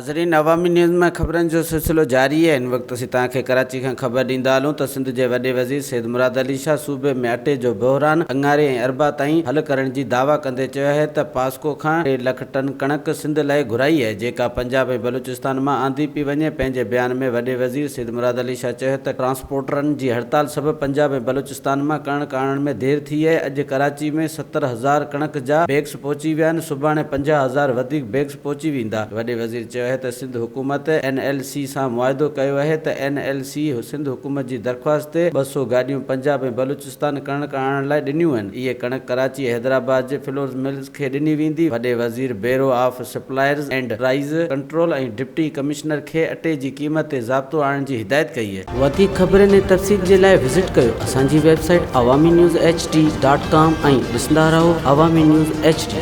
ناظرين عوامي نيوز ۾ خبرن جو سلسلو جاري آهي هن وقت اسين توهان کي ڪراچي کان خبر ڏيندا هلون ته سنڌ جي وڏي وزير سيد مراد علي شاهه صوبي ۾ اٽي جو بحران اڱاري ۽ اربع تائين حل ڪرڻ جي دعويٰ ڪندي چيو آهي ته پاسڪو کان ٽي لک ٽن ڪڻڪ سنڌ لاء گهرائي آهي جيڪا پنجاب ۽ بلوچستان مان آندي پئي وڃي پنهنجي بيان ۾ وڏي وزير سيد مراد علي شاهه چيو ته ٽرانسپورٽرن جي هڙتال سبب پنجاب ۽ بلوچستان مان ڪڻڪ آڻڻ ۾ دير ٿي آهي اڄ ڪراچي ۾ 70,000 ڪڻڪ جا بيگس پهچي ويا آهن سڀاڻي 50,000 وڌيڪ بيگس پهچي ويندا. وڏي وزير چيو آهي ته سنڌ حڪومت اين ايل سي سان معاهدو ڪيو آهي ته اين ايل سي سنڌ حڪومت جي درخواست تي 200 گاڏيون پنجاب ۽ بلوچستان ڪڻڪ آڻڻ لاء ڏنيون آهن، اهي ڪڻڪ ڪراچي ۽ حيدرآباد جي فلور ملز کي ڏني ويندي. وڏي وزير bureau of supplies and price control ۽ deputy commissioner کي اٽي جي قيمت تي ضابطو آڻڻ جي هدايت ڪئي. وڌيڪ خبرن ۽ تفصيل جي لاء وزٽ ڪيو اسان جي website Awami news H D dot com ۽ ڏسندا رهو عوامي نيوز ايڇ ڊي.